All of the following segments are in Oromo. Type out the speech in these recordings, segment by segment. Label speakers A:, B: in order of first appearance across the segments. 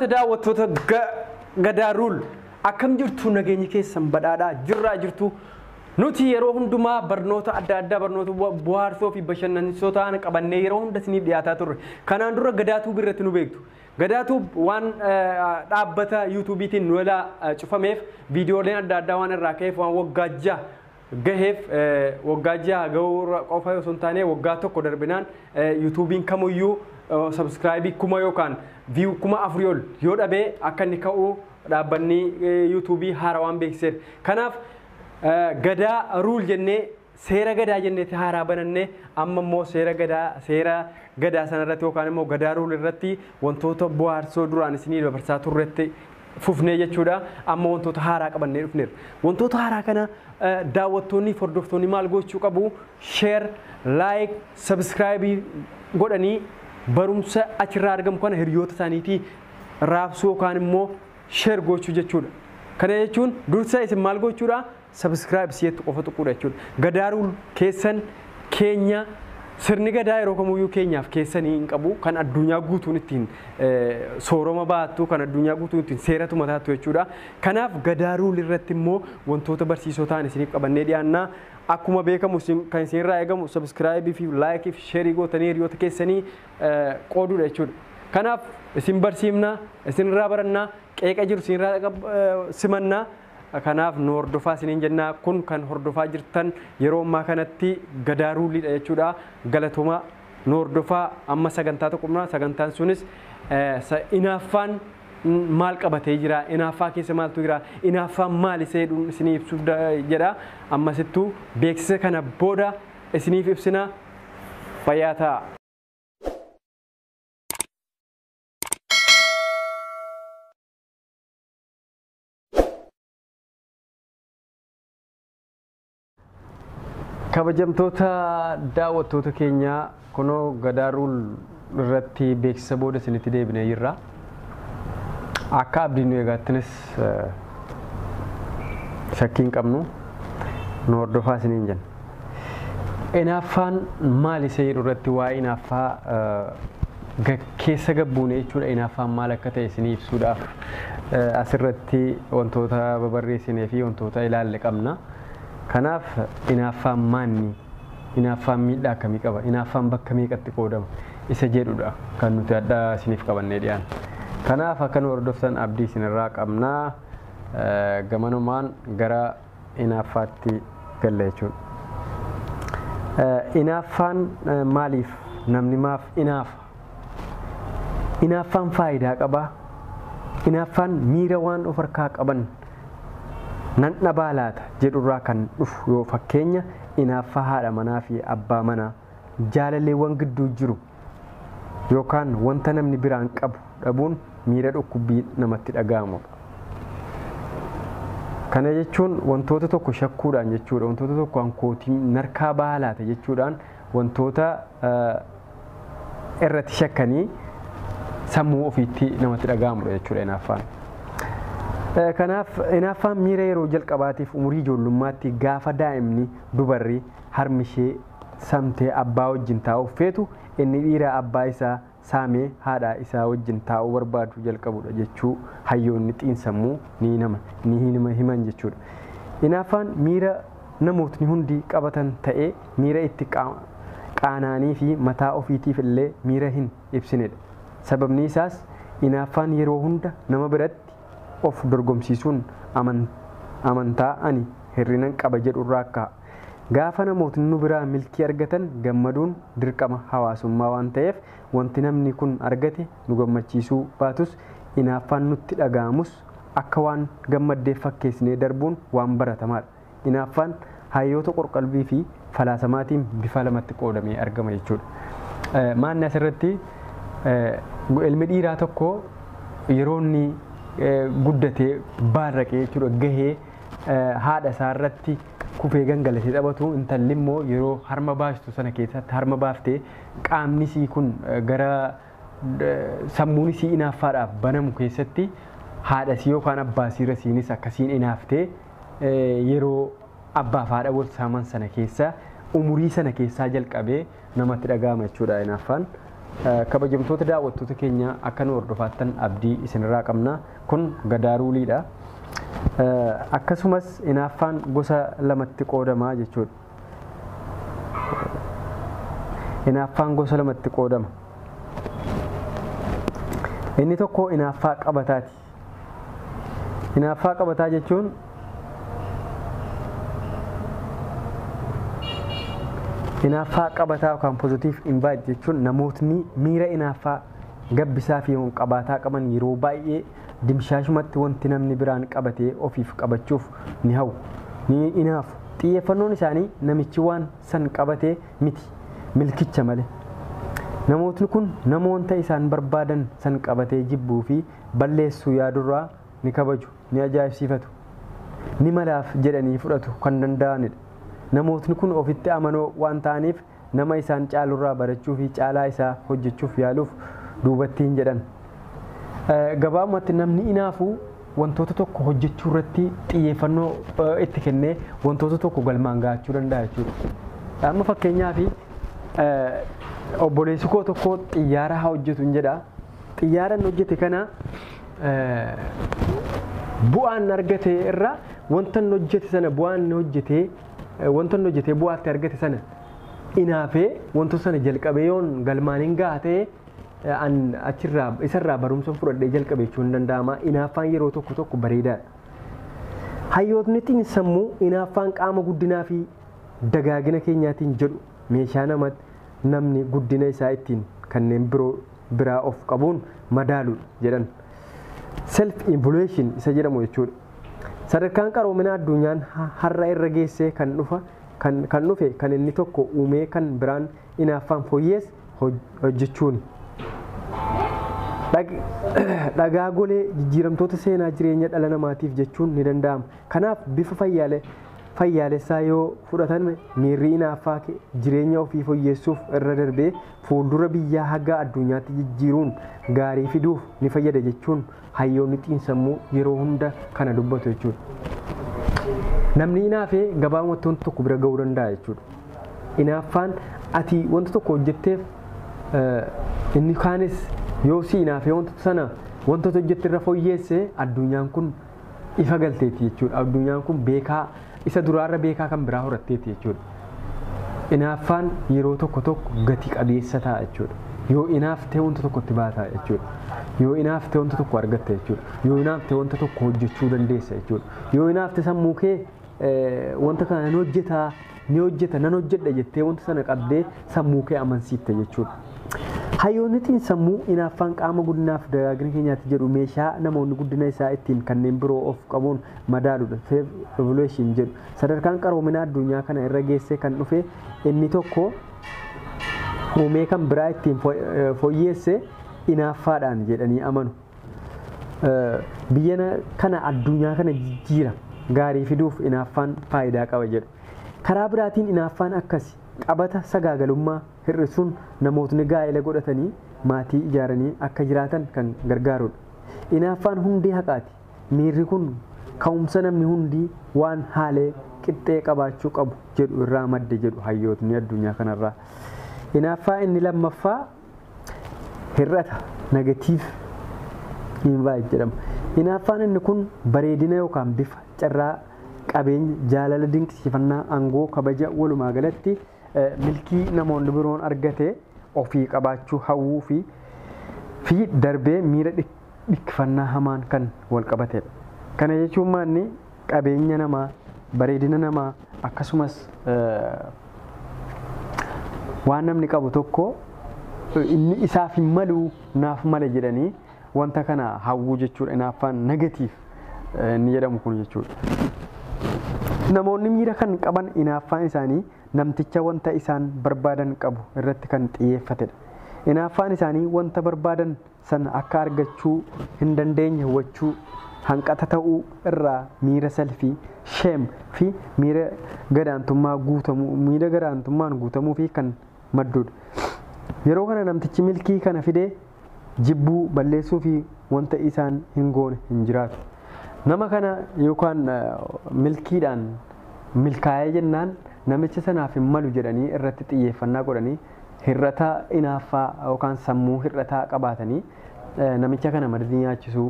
A: Kabajamtoota daawwattoota Gadaa Rule, akkam jirtu? Nageenyi keessan badhaadhaa jirraa jirtu? Nuti yeroo hundumaa barnoota adda addaa, barnoota bohaarsoo fi bashannansiisoo ta'an qabannee yeroo hunda isiniif dhiyaataa turre. Kanaan dura Gadaa Tube irratti nu beektu. Gadaa Tube waan dhaabbata yuutuubiitiin nu jalaa cufameef, viidiyooleen adda addaa waan irraa ka'eef, waan waggaa 6 gaheef, waggaa 6 gahuu qofa osoo hin taane waggaa 1 darbinaan yuutuubiin kamuyyuu subscribe 1000 yookaan view 4000 ol yoo dhabee akka inni ka'u dhaabbanni yuutuubii haaraa waan beeksiseera. Kanaaf Gadaa Rule jennee, seera gadaa jenneeti haaraa banannee, amma immoo seera gadaa sanarratti yookaan immoo Gadaa Rule irratti wantoota bohaarsoo duraan isinii dabarsaa turretti fufnee jechuudha. Amma wantoota haaraa qabannee dhufneerra. Wantoota haaraa kana daawwattoonni fi hordoftoonni maal gochuu qabu? Share, like, subscribe godhanii barumsa achirraa argamu kana hiriyoota isaaniitii raabsuu yookaan immoo share gochuu jechuudha. Kana jechuun dursa isin maal gochuudha? Subscribe si'etti qofa tuquudha jechuudha. Gadaa Rule keessan, keenya. Sirni gadaa yeroo kamuyyuu keenyaaf keessanii hin qabu, kan addunyaa guutuun ittiin sooroma baattu, kan addunyaa guutuun ittiin seeratu mataattu jechuudha. Kanaaf Gadaa Rule irratti immoo wantoota barsiisoo ta'an isiniif qabannee dhiyaannaa. Akkuma beekamu kan isinirraa eegamu subscribe fi like fi share gootanii hiriyoota keessanii qooduudha jechuudha. Kanaaf isin barsiifnaa, isinirraa barannaa, qeeqa jiru isinirraa simannaa. Kanaaf nu hordofaa isiniin jennaa. Kun kan hordofaa jirtan yeroo ammaa kanatti Gadaa Ruleiidha jechuudha. Galatooma, nu hordofaa. Amma sagantaa tokko, sagantaan sunis inaaffaan maal qabatee jira, inaaffaa keessa maaltu jira, inaaffaan maal isa jedhuun isinii ibsuuf jedha. Ammasittuu beeksisa kana booda isiniif ibsina. Fayyaa ta'a. Kabajamtoota daawwattoota keenyaa, kunoo Gadaa Rule irratti beeksisa booda isinitti deebinee jirra. Akka abdiin nu eegaattinis shakkii hin qabnu, nu hordofaa isiniin jenna. Inaaffaan maal isa jedhu irratti waa'ee inaaffaa keessa gabbuune jechuudha. Inaaffaan maal akka ta'e isinii ibsuudhaaf asirratti wantoota babarreessinee fi wantoota ilaalle qabna. Kanaaf inaaffaan maanni? Inaaffaan miidhaa akkamii qaba? Inaaffaan bakka meeqatti qoodama? Isa jedhudha kan nuti adda isiniif qabannee dhiyaanne. Kanaaf akka nu hordoftan abdii isinirraa qabnaa. Gamanumaan gara inaaffaatti galla jechuudha. Inaaffaan maaliif, namni maaf inaafa? Inaaffaan faayidaa qabaa? Inaaffaan miira waan of harkaa qaban nan dhabaa laata jedhurraa kan dhufu yoo fakkeenya inaaffaa haadha manaa fi abbaa manaa, jaalalleewwan gidduu jiru yookaan wanta namni biraan qabu dhabuun miira dhukkubbii namatti dhaga'amudha. Kana jechuun wantoota tokko shakkuudhaan jechuudha. Wantoota tokko hankootii narkaa bahaa laata jechuudhaan wantoota irratti shakkanii sammuu ofiitti namatti dhaga'amudha jechuudha inaaffaan. Kanaaf inaaffaan miira yeroo jalqabaatiif umurii ijoollummaatti gaafa daa'imni dubarri harmi ishee samtee abbaa wajjin taa'uuf feetu, inni dhiira abbaa isaa saamee haadha isaa wajjin taa'uu barbaadu jalqabudha jechuu hayyoonni xiinsammuu ni nama ni himan jechuudha. Inaaffaan miira namootni hundi qabatan ta'ee miira itti qaanaanii fi mataa ofiitiif illee miira hin ibsinedha. Sababni isaas inaaffaan yeroo hunda nama biratti of dorgomsiisuun amantaa ani hirrinan qaba jedhurraa ka'a. Gaafa namootni nu biraa milkii argatan gammaduun dirqama hawaasummaa waan ta'eef, wanti namni kun argate nu gammachiisuu baatus, inaaffaan nutti dhaga'amus akka waan gammaddeef fakkeessinee darbuun waan baratamaadha. Inaaffaan hayyoota qorqalbii fi falaasamaatiin bifa lamatti qoodamee argama jechuudha. Maanni asirratti ilmi dhiiraa tokko yeroo inni guddatee baarraqee jechuudha gahee haadha isaa irratti kufee gangalatee taphatu, intalli immoo yeroo harma baastu sana keessatti harma baaftee qaamni isii kun gara sammuun isii inaaffaadhaaf banamu keessatti haadha isii yookaan abbaa isii irra isiinis akkasiin inaaftee yeroo abbaaf haadha wal saaman sana keessa umurii sana keessaa jalqabee namatti dhaga'ama jechuudha inaaffaan. Kabajamtoota daawwattoota keenya akka nu hordofaattan abdii isinirraa qabna. Kun Gadaa Ruuliidha. Akkasumas hinaaffaan gosa lamatti qoodama jechuudha. Hinaaffaan gosa lamatti qoodama. Inni tokko hinaaffaa qabataati. Hinaaffaa qabataa jechuun hinaaffaa qabataa yookaan positive invite jechuun namootni miira hinaaffaa gabbisaa fi qabaataa qaban yeroo baay'ee dimshaashumatti wanti namni biraan qabatee ofiif qabachuuf ni hawwu, ni hinaafu. Xiyyeeffannoon isaanii namichi waan san qabatee miti, milkicha malee. Namootni kun namoota isaan barbaadan san qabatee jibbuu fi balleessuu yaadurraa ni kabaju, ni ajaa'ibsiifatu, ni malaaf jedhanii fudhatu kan danda'anidha. Namootni kun ofitti amanoo waan ta'aniif nama isaan caalurraa barachuu fi caalaa isaa hojjechuuf yaaluuf duubatti hin jedhan. Gabaabumatti namni hinaafuu wantoota tokko hojjechuu irratti xiyyeeffannoo itti kennee wantoota tokko galmaan gahachuu danda'a jechuudha. Amma fakkeenyaaf obboleessi koo tokko xiyyaara haa hojjetu hin jedha. Xiyyaara inni hojjete kana bu'aan argate irraa wanta inni hojjete sana bu'aan inni hojjete wanta inni hojjetee bu'aatti argate sana hinaafee wantoota sana jalqabee yoon galmaan hin gaha ta'e an achirraa isarraa barumsa fudhadhee jalqabe jechuun hin danda'ama. Hinaaffaan yeroo tokko tokko bareedaadha. Hayyootni xiinsammuu hinaaffaan qaama guddinaa fi dagaagina keenyaatiin jedhu meeshaa namni guddina isaa ittiin kanneen biroo biraa of qabuun madaaluudha jedhan. Self evaluation isa jedhamu jechuudha. Sadarkaan qaroomina addunyaan har'a irra geessee kan dhufe kan inni tokko uumee kan biraan hinaaffaan fooyyees hojjechuuni. Dhagaa golee jijjiiramtoota seenaa jireenya dhala namaatiif jechuun ni danda'ama. Kanaaf bifa fayyaalessaa yoo fudhatan miirri hinaaffaa jireenya ofii fooyyeessuuf irra darbee fuuldura biyyaa haga addunyaatti jijjiiruun gaarii fiduuf ni fayyada jechuun hayyoonni xiinsammuu yeroo hunda kana dubbatu jechuudha. Namni hinaafee gabaabumatti wanta tokko bira ga'uu danda'a jechuudha. Hinaaffaan ati wanta tokko hojjetteef inni kaanis yoo si hinaafee wanta sana wantoota hojjette irra fooyyeesse addunyaan kun ifa galteeti jechuudha. Addunyaan kun beekaa isa duraarra beekaa kan biraa horatteeti jechuudha. Hinaaffaan yeroo tokko tokko gati qabeessa ta'a jechuudha. Yoo hinaaftee wanta tokkotti baataa jechuudha. Yoo hinaaftee wanta tokko argatta jechuudha. Yoo hinaaftee wanta tokko hojjechuu dandeessa jechuudha. Yoo hinaafte sammuu kee wanta kana nan hojjetaa ni hojjeta nan hojjedha jettee wanta sana qabdee sammuu kee amansiifte jechuudha. Hayyoonni xiinsammuu hinaaffaan qaama guddinaaf dagaagina keenyaatti jedhu meeshaa namoonni guddina isaa ittiin kanneen biroo of qabuun madaaluudha. Self evaluation jedhu. Sadarkaan qaroomina addunyaa kana irra geessee kan dhufe inni tokko uumee kan biraa ittiin fooyyeesse hinaaffaadhaan jedhanii amanu. Biyya kana addunyaa kana jijjiira gaarii fiduuf hinaaffaan faayidaa qaba jedhu. Karaa biraatiin hinaaffaan akkasi qabata sagaagalummaa hir'isuun namootni gaa'ela godhatanii maatii ijaaranii akka jiraatan kan gargaarudha. Hinaaffaan hundee haqaati. Miirri kun ka'umsa namni hundi waan haalee qixxee qabaachuu qabu jedhu irraa madde jedhu hayyootni addunyaa kanarraa. Hinaaffaa inni lammaffaa hir'ata negatiif invite jedhama. Hinaaffaan inni kun bareedina yookaan bifa carraa qabeenya jaalala dinqisiifannaa aangoo kabaja walumaa galatti milkii namoonni biroon argate ofii qabaachuu hawwuu fi darbee miira dhikkifannaa hamaan kan wal qabatedha. Kana jechuun maanni qabeenya namaa, bareedina namaa akkasumas waan namni qabu tokko inni isaaf hin malu naaf mala jedhanii wanta kana hawwuu jechuudha. Hinaaffaan negatiif inni jedhamu kun jechuudha. Namoonni miira kan qaban hinaaffaan isaanii namticha wanta isaan barbaadan qabu irratti kan xiyyeeffatedha. Hinaaffaan isaanii wanta barbaadan sana akka argachuu hin dandeenye hubachuu, hanqata ta'uu irraa miira salfii, sheem fi miira gadaantummaa guutamuu, miira gadaantummaan guutamuu fi kan maddudha. Yeroo kana namtichi milkii kana fidee jibbuu balleessuu fi wanta isaan hin goone hin jiraatu. Nama kana yookaan milkiidhaan milkaa'ee jennaan namicha sanaaf hin malu jedhanii irratti xiyyeeffannaa godhanii Hir'ata inaaffaa yookaan sammuu hir'ataa qabaatanii namicha kana marzii nyaachisuu,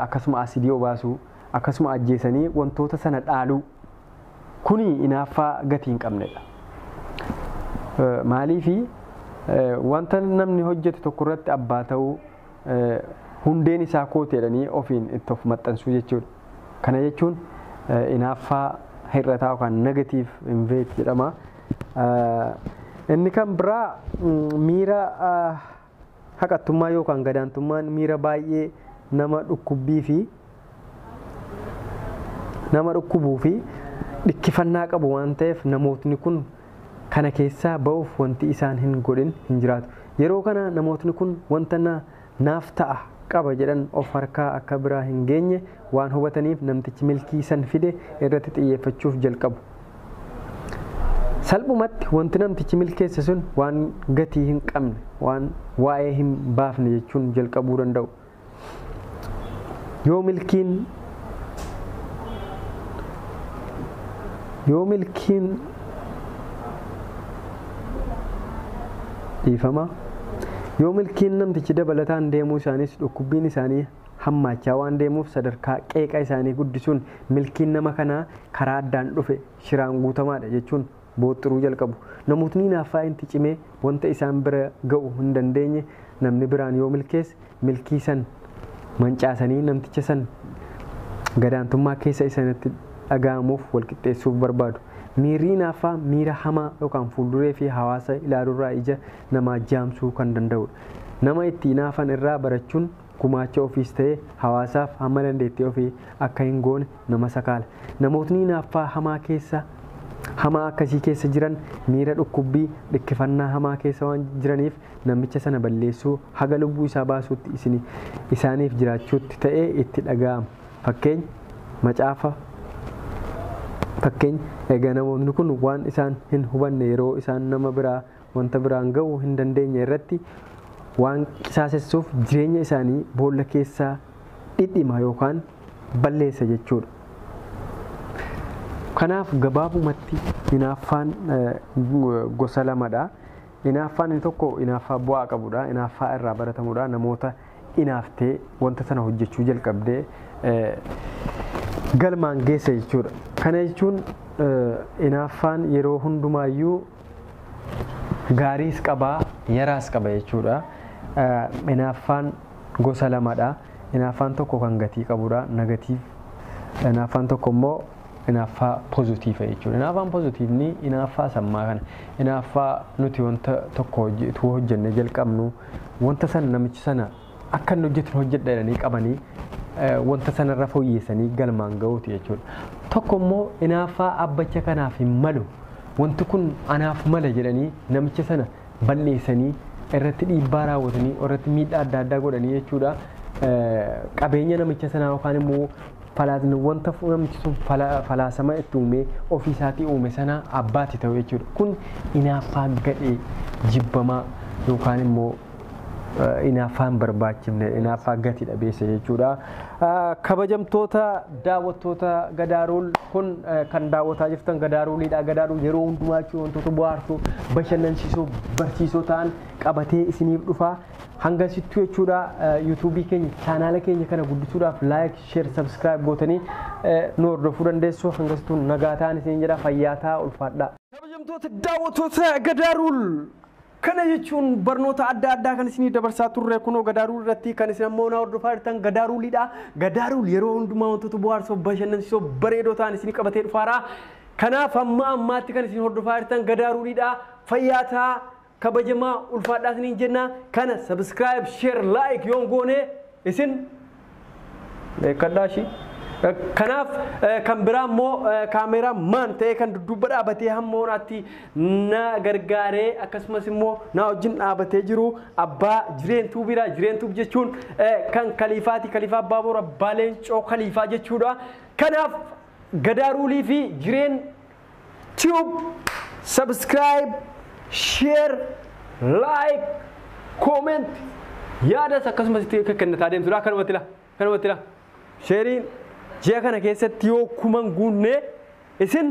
A: akkasuma asidii obaasuu, akkasuma ajjeesanii wantoota sana dhaaluu, kuni inaaffaa gatii hin qabnedha. Maaliifi wanta namni hojjete tokko irratti abbaa ta'uu, hundeen isaa kooti jedhanii ofiin itti of maxxansuu jechuudha. Kana jechuun inaaffaa hir'ataa yookaan negative envy jedhama. Inni kan biraa miira haqattummaa yookaan gadaantummaan miira baay'ee nama dhukkubbii fi nama dhukkubuu fi dhikkifannaa qabu waan ta'eef namootni kun kana keessaa ba'uuf wanti isaan hin godhin hin jiraatu. Yeroo kana namootni kun wanta naaf ta'a qaba jedhan of harkaa akka biraa hin geenye waan hubataniif namtichi milkii san fide irratti xiyyeeffachuuf jalqabu. Salphumatti wanti namtichi milkeesse sun waan gatii hin qabne, waan waa'ee hin baafne jechuun jalqabuu danda'u. Yoo milkiin dhiifama, yoo milkiin namtichi dabalataan deemuu isaanis dhukkubbiin isaanii hammaachaa waan deemuuf sadarkaa qeeqa isaanii guddisuun milkiin nama kanaa karaa addaan dhufe, shiraan guutamaadha jechuun booxxiruu jalqabu. Namootni hinaaffaa itti cimee wanta isaan bira ga'u hin dandeenye namni biraan yoo milkeesse, milkii san mancaasanii namticha san gadaantummaa keessa isaanitti dhaga'amuuf walqixxeessuuf barbaadu. Miirri hinaaffaa miira hamaa yookaan fuulduree fi hawaasa ilaaluurraa ija namaa jaamsuu kan danda'udha. Nama itti hinaafan irraa barachuun gumaacha ofiis ta'ee hawaasaaf hamma dandeettii ofii akka hin goone nama sakaala. Namootni hinaaffaa hamaa akkasii keessa jiran miira dhukkubbii dhikkifannaa hamaa keessa waan jiraniif namicha sana balleessuu haga lubbuu isaa baasuutti isaaniif jiraachuutti ta'ee itti dhaga'ama. Fakkeenya macaafa fakkeenya egaa namoonni kun waan isaan hin hubanne yeroo isaan nama biraa wanta biraan ga'uu hin dandeenye irratti waan qisaasessuuf jireenya isaanii boolla keessaa dhidhima yookaan balleessa jechuudha. Kanaaf gabaabumatti hinaaffaan gosa lamadha. Hinaaffaan inni tokko hinaaffaa bu'aa qabudha. Hinaaffaa irraa baratamudha. Namoota hinaaftee wanta sana hojjechuu jalqabdee galmaan geessa jechuudha. Kana jechuun hinaaffaan yeroo hundumaayyuu gaariis qabaa, yaraas qaba jechuudha. Hinaaffaan gosa lamadha. Hinaaffaan tokko kan gatii qabudha. Negative. Hinaaffaan tokko immoo hinaaffaa positive jechuudha. Hinaaffaan positiveni hinaaffaa sammaa kana. Hinaaffaa nuti wanta tokko hojjennee jalqabnu, wanta sana namichi sana akka inni hojjetu hojjedha jedhanii qabanii wanta sanarra fooyyessanii galmaan ga'uuti jechuudha. Tokko immoo hinaaffaa abbacha kanaaf hin malu, wanti kun anaaf mala jedhanii namicha sana balleessanii, irratti dhiibbaa raawwatanii, irratti miidhaa adda addaa godhanii jechuudha. Qabeenya namicha sanaa yookaan immoo wanta namichi sun falaasama itti uumee ofii isaatii uume sana abbaatti ta'u jechuudha. Kun hinaaffaa gadhee jibbamaa yookaan immoo hinaaffaa hin barbaachifne, hinaaffaa gati dhabeessa jechuudha. Kabajamtoota daawwattoota Gadaaruul, kun kan daawwataa jirtan Gadaaruulidha. Gadaaruul yeroo hundumaa jechuun wantoota bohaarsoo, bashannansiisoo, barsiisoo ta'an qabatee isiniif dhufa. Hanga sittuu jechuudha yuutuubii keenya, chaanaala keenya kana guddisuudhaaf like, share, subscribe gootanii nu hordofuu dandeessu. Hanga sittuu nagaa ta'an isin jedha, fayyaa ta'a, ulfaadhaa. Kabajamtoota daawwattoota Gadaaruul, kana jechuun barnoota adda addaa kan isinii dabarsaa turre kunoo Gadaaruul irratti. Kan isin ammoo na hordofaa jirtan Gadaaruulidha. Gadaaruul yeroo hundumaa wantoota bohaarsoo, bashannansiisoo, bareedoo ta'an isinii qabatee dhufaara. Kanaaf hamma ammaatti kan isin hordofaa jirtan Gadaaruulidha. Fayyaa ta'a, kabajamaa, ulfaadhaa isiniin jenna. Kana subscribe, share, like yoon goone isin beekadhaa ishii. Kanaaf kan biraa immoo kaameeraa maan ta'ee kan dudduuba dhaabatee hamma hoonaatti na gargaaree akkasumas immoo na wajjin dhaabatee jiru abbaa Jireentuu bira. Jireentuu jechuun kan Kaliifaati. Kaliifaa Abbaa Boor, abbaa Leencoo Kaliifaa jechuudha. Kanaaf Gadaaruulii fi Jireen Tube subscribe, share, like, comment, yaadas akkasumas itti kennataa deemtudha. Kanumatti la kanumatti la shareiin ji'a kana keessatti yoo 10,000 guunnee isin